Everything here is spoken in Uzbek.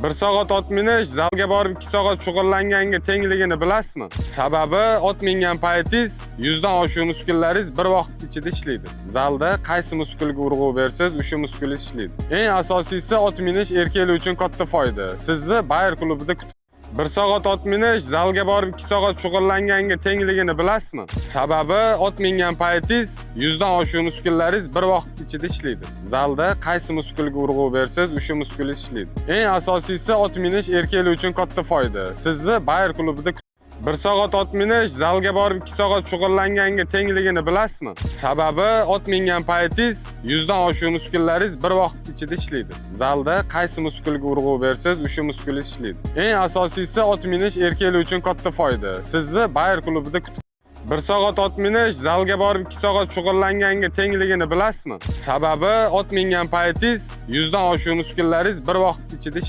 Bir soat ot minish zalga borib 2 soat shug'ullanganga tengligini bilasizmi? Sababi ot mingan paytingiz 100 dan oshiq muskullaringiz bir vaqt ichida ishlaydi. Zalda qaysi muskulga urg'u bersangiz, o'sha muskul ishlaydi. Eng asosiysi, ot minish erkaklar uchun katta foyda. Sizni Bayr klubida kutib. Bir soat ot minish zalga borib 2 soat shug'ullanganga tengligini bilasizmi? Sababi ot mingan paytingiz 100 dan oshiq muskullaringiz bir vaqt ichida ishlaydi. Zalda qaysi muskulga urg'u bersangiz, o'sha muskul ishlaydi. Eng asosiysi, ot minish erkaklar uchun katta foyda. Sizni Bayr klubida. Bir soat ot minish zalga borib 2 soat shug'ullanganga tengligini bilasizmi? Sababi ot mingan paytingiz 100 dan oshiq muskullaringiz bir vaqt ichida ishlaydi. Zalda qaysi muskulga urg'u bersangiz, o'sha muskul ishlaydi. Eng asosiysi, ot minish erkaklar uchun katta foyda. Sizni Bayr klubida kutib. Bir soat ot minish zalga borib 2 soat shug'ullanganga tengligini bilasizmi? Sababi ot mingan paytingiz 100 dan oshiq muskullaringiz bir vaqt ichida.